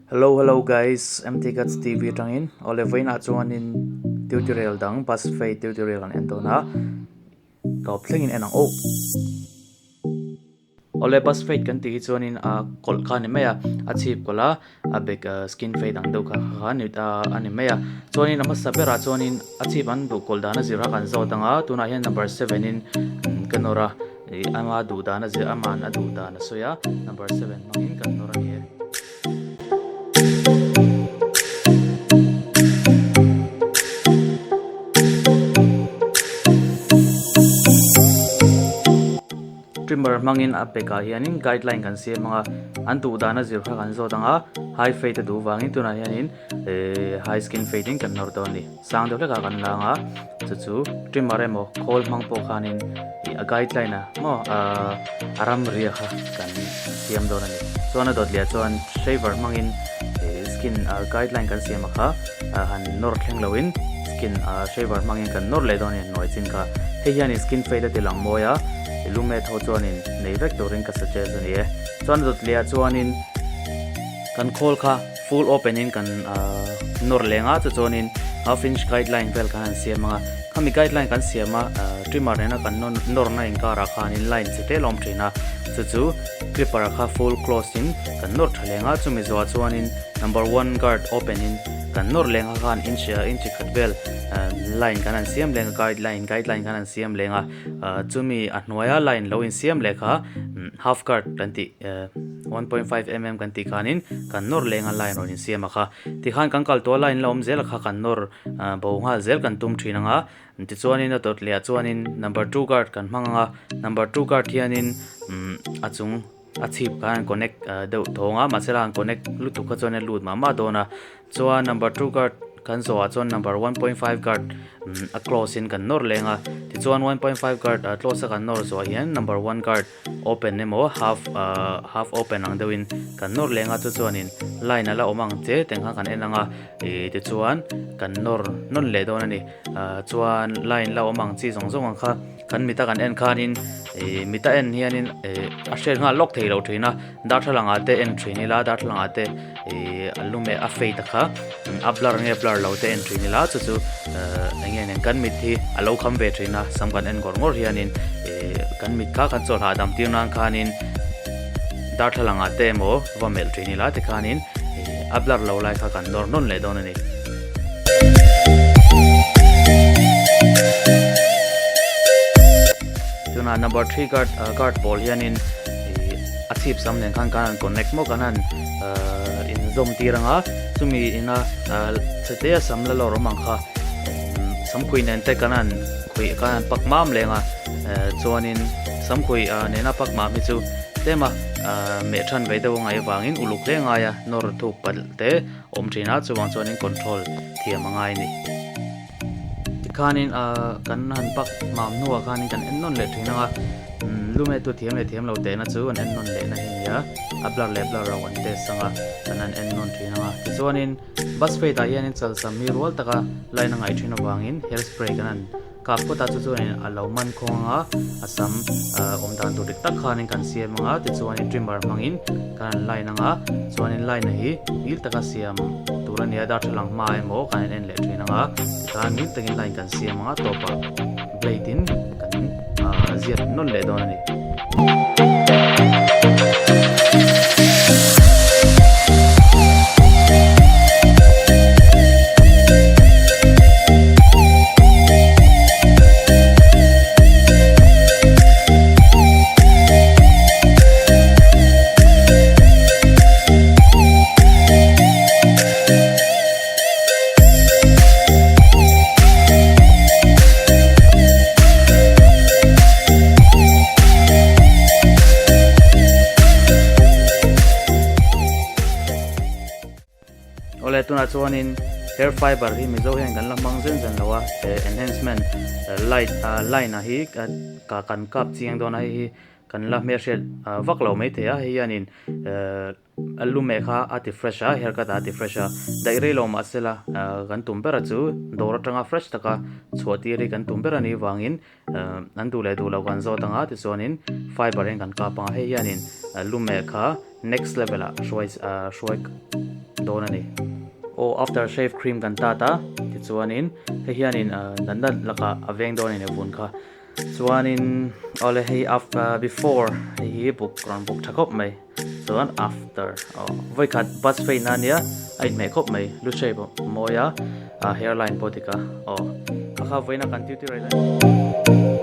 Hello hello guys MT Guts TV atangin awle vawiinah chuanin tutorial dang bus fade tutorial kan en dawn a tawp thlengin en ang aw. Awle bus fade kan tih hi chuanin a kawlh kha a ni mai a, a chhip kawlh a, a bag skin fade ang deuh kha kha a ni mai a. Chuanin a hmasa berah chuanin a chhip an duh kawlh dan a zir a kan zawt ang a, tunah hian number seven in ka nawr a, ih ama duh dan a zir aman a duh dan a sawi a, number seven hmangin kan nawr a ni e. Trimmer hmangin a pekah hianin guideline kan siam ang a, an duh dan a zir kha kan zawt ang a, high fade a duh vangin tunah hianin ehh high skin fade in kan nawr dawn a ni. Sang deuh hlekah kan la ang a, chu chu trimmer emaw khawl hmang pawh khanin ih a guideline a maw ahh a ramria kha kan siam dawn a ni. Chuan a dawt leh ah chuan shaver hmangin ih skin ah guideline kan siam a kha han nawr thleng loin skin ah shaver hmangin kan nawr leh dawn a ni hnuai chin kha. Hei hianin skin fade a ti lang mawi a, lumet ho chuanin nei vek turin ka suggest a ni e. Chuan a dawt leh ah chuanin kan khawl kha. Full open in kan nawr leng a chuchuanin half inch guideline vel kan han siam ang a khami guideline kan siam a trimmer nena kan nawrna inkarah khanin line chi tel a awm thin a chu chu clipper kha full close in kan nawr tha leng a chumi zawhah chuanin number one guard open in kan nawr leng a khan inch inch khat vel line kan han siam leng a guideline guideline kan han siam leng a chumi a hnuaia line lo insiam leh kha half guard kan tih. 1.5 mm kan tih khanin kan nawr leng a line rawn insiam a kha. Tikhan kan kal tawh a line la awm zel a kha kan nawr bo nghal zel kan tum thin ang a. Tichuanin a dawt leh ah chuanin number 2 guard kan hmang ang a, number 2 guard hianin a chung a chhip khan an connect deuh thawng a, mahse la an connect lutuk kha chuan a lut mah mah dawn a. Chuan number 2 guard kan zawh ah chuan number 1.5 guard a close in kan nawr leng a. Tichuan 1.5 guard close a kan nawr zawh ah hian number 1 guard open emaw half ahh half open ang deuhin kan nawr leng a chu chuanin line a la awm ang che teng kha kan en ang a ih tichuan kan nawr nawn leh dawn a ni ah chuan line la awm ang chi zawng zawng ang kha kan mita kan en khanin ih mita en hianin ih a hriat nghal lawk thei lo thin a darthlalang ah te en thin ila darthlalang ah te ih a lu meh a fade a kha a blur nge blur lo te en thin ila chu chu ehh eng nge nen kan mit hi a lo kham ve thin a sam kan en ngawr ngawr hianin ih kan mit kha kan chawlh hahdam tir nan khanin darthlalang ah te emaw va melh thin ila tikhanin ih a blur lo lai kha kan nawr nawn leh dawn a ni. Tunah number 3 guard guard pawl hianin ih a chhip sam nen khan kan han connect maw kan han ahh inzawm tir ang a chumi ina ahh chhe a sam la lawr awm ang kha samkhuih nen te kan han khuih kan han pak mam leng a eh chuanin samkhuih ah nena pak mam hi chu tlem a ahh meh than ve deuh a ngaih avangin uluk hle ngai a nawr thuk palh te awm thin a chuvang chuanin control thiam a ngai a ni. Tikhanin ahh kan han pak mam hnuah khanin kan en nawn leh thin ang a umm lu meh tu thiam leh thiam lo tehna chu an en nawn lehna hi a ni a a blur leh blur lo an test ang a kan han en nawn thin ang a tichuanin bus fade ah hianin chalsam hi rual taka line a ngaih thin avangin hair spray kan han Kap kawtah chu chuanin a lo man khawng ang a, a sam awm dan tur dik tak khanin kan siam ang a, tichuanin trimmer hmangin kan han line ang a, chuanin line a hi ngil taka siam tur a ni a, darthlalang hma emaw kan han en leh thin ang a, tikhan ngil takin line kan siam ang a, tawpah blade in kan ziat nawn leh dawn a ni. Awle tunah chuanin hair fiber hi mizo hian kan la hmang zen zen lo a enhancement light line ah hi kan kap chiang dawn a hei hi kan la hmelhriat vak lo maithei a hei hianin A lu meh kha a ti fresh a, haircut ah a ti fresh a, daih rei lo mah sela kan tum ber a chu dawr atanga fresh taka chhuah tir hi kan tum ber a nih vangin an duh leh duh lo kan zawt anga tichuanin fiber hian kan kap anga hei hianin lu meh kha next level ah hruai hruai dawn a ni. Aw after shave cream kan tat a tichuanin hei hianin natna lakah a veng dawn a ni vun kha. Chuanin awle hei after before hei hi buk rawn buk tha khawp mai chuan after aw vawikhat bus fade na ania a inhmeh khawp mai lu shape a mawi a hairline pawh dik a aw kha kha vawiin a kan tutorial a ni.